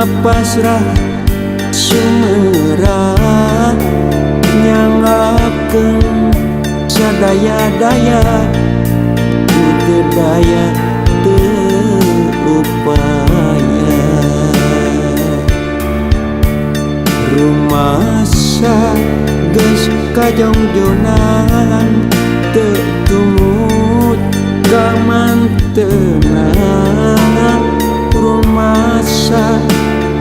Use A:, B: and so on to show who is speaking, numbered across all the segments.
A: Nya pasrah sumerah nyanggakeun sadaya-daya teu daya teu upaya. Rumasa geus kajongjonan teu tumut ka mantena. Rumasa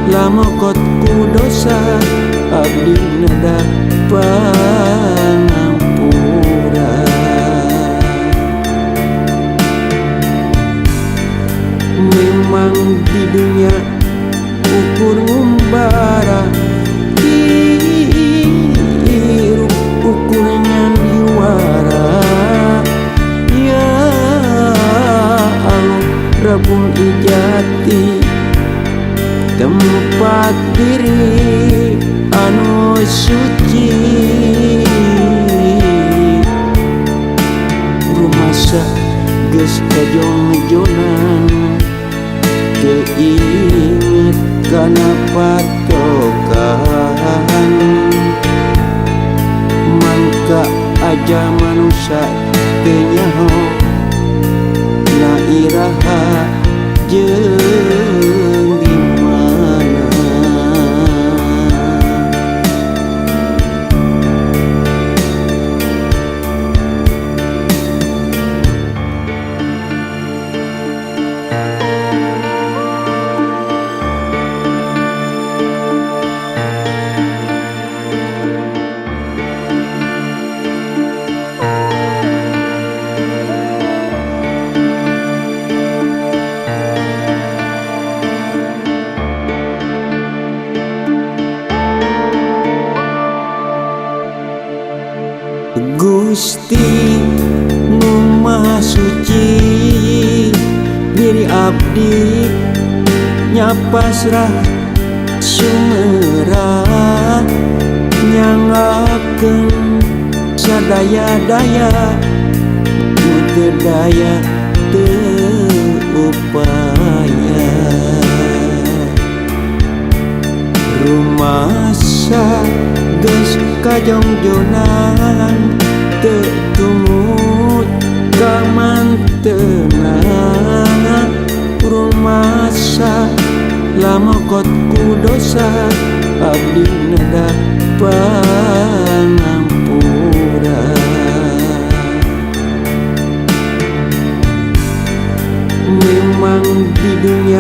A: lamokot ku dosa abdi neda pangampura. Memang di dunia ukur ngumbara, hirup ukur nyandiwara. Ya Allah Rabbul Ijati, tempat diri anu suci. Rumasa geus kajongjonan teu inget kana patokan. Mangka aja manusia teu nyaho na iraha jeung di mana. Gusti nu Maha Suci, diri abdi nya pasrah sumerah nyanggakeun sadaya-daya teu daya teu upaya. Rumasa geus kajongjonan teu tumut ka mantena. Rumasa lamokot ku dosa abdi neda pangampura. Memang di dunia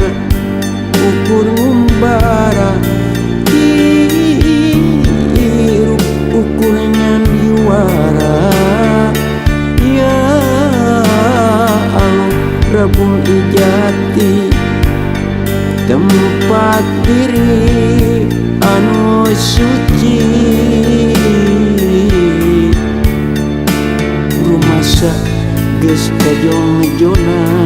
A: ukur ngumbara, hirup ukur nyandiwara. Ya Allah Rabbul Ijati, tempat diri anu suci. Rumasa geus kajongjonan